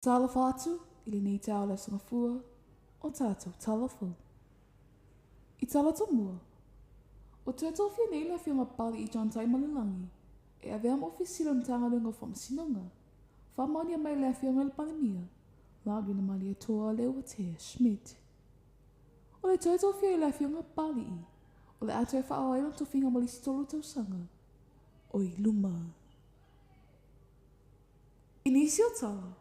Talofa atu i lenei taeao o le Aso Gafua o tatou tala fou. I tala tomua, ua toe tofia nei le Afioga Papali'i John Taimalelagi e avea ma Ofisa Sili o le Matagaluega o Faamasinoga, faamaonia mai e le Afioga i le Palemia, Laulina Malietoa Leuatea Schmidt. O le toe tofia i le Afioga Papali'i, o le a toe faaauau ai lona tofiga mo le isi 3 tausaga o i luma. I nisi o tala,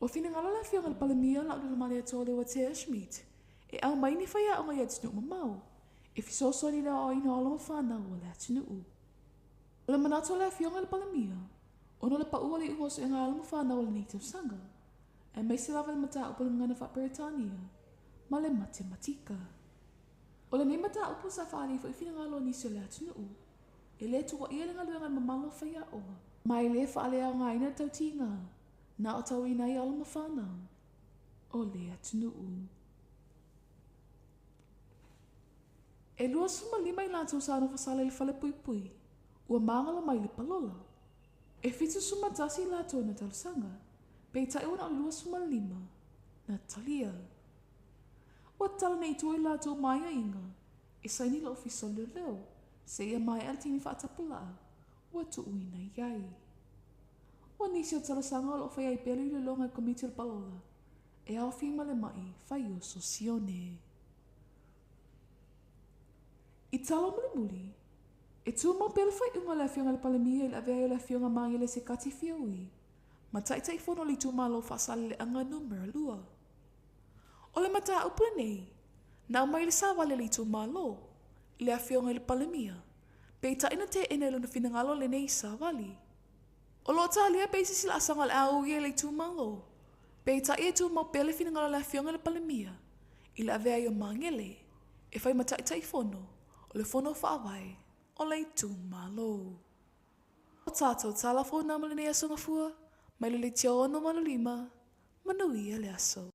ua finagalo le Afioga i le Palemia Laulima Malietoa Leuatea Schmidt e aumai ni faiaoga i atunuu mamao e fesoasoani i le aoaoina o alo ma fanau a le atunuu. O le manatu o le Afioga i le Palemia, ona o le pau o le iuga o suega a alo ma fanau o lenei tausaga, aemaise lava i le mataupu o le gagana faa-Peretania ma le matematika. O lenei mataupu sa faaali ai foi finagalo o nisi o le atunuu, e le tuuaia le galuega a le mamalu o faiaoga, ma e le faaleaogaina le tautiga na aotauina ai alo ma fanau o le atunuu. E 25 i latou sa nofo sala i le falepuipui ua magalo mai le palola. E 71 i latou na talosaga, peitai ua na o le 25 na talia. Ua tatalo nei i tua i latou ma aiaiga e saini i le Ofisa o Leoleo seia maea le taimi faatapulaa ua tuuina i ai. O nisi o talosaga o lo o faia ai pea le iloiloga e le Komiti o le Palola e aofia ma le ma'i faioso sione. I tala mulimuli, e tumau pea le faaiuga a le Afioga i le Palemia i le avea ai o le Afioga Magele Sekati Fiaui ma Taitaifono o le itumalo o Faasaleleaga Numera 2. O le mataupu lenei, na aumai i le savali a le itumalo, i le Afioga i le Palemia, peitai na teena i lona finagalo lenei savali. O lo o talia pea i se isi laasaga o le a ui ai le itumalo, peitai e tumau pea le finagalo o le Afioga i le Palemia i le avea ai o Magele e fai ma Taitaifono o le Fono Faavae o le itumalo. O tatou tala fou na mo lenei aso Gafua, mai le leitio 6 ma le 5, manuia le aso.